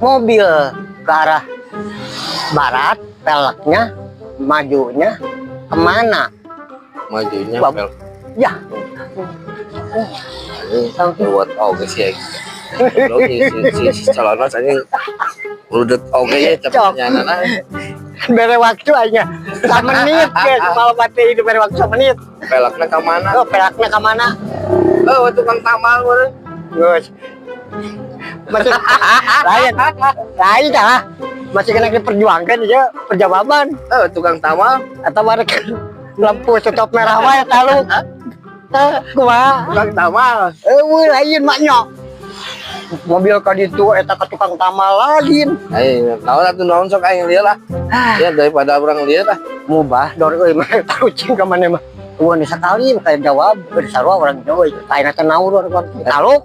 Mobil ke arah barat, peleknya majunya kemana? Majunya Bab. Pel. Ya. Anjing, buat oge sih ya. Goblok si calon anjing. Rudet oge ya Cok. pertanyaanna. Bere waktu aja. Menit guys, kalau mati itu bere waktu menit. Pelekna ka mana? Oh, peleknya kemana? Oh, tukang tamal meureun. Gus. Masih lain, lain dah. Masih kena diperjuangkan ya perjawaban. Oh, tukang tamal. Atau barek lampu stop merah wae taluk. Eh, kumaha? Tukang tamal. Eh, weuh, lain maknya. Mobil ka ditu eta ka tukang tamal lain. Aing naon atuh, naon sok aing lieu lah. Ya daripada urang lieu lah. Mubah dor euy mah tarucing ka maneh mah. Wah, sekali kayak jawab, sarua orang Jawa. Kayak teh naur orang taluk.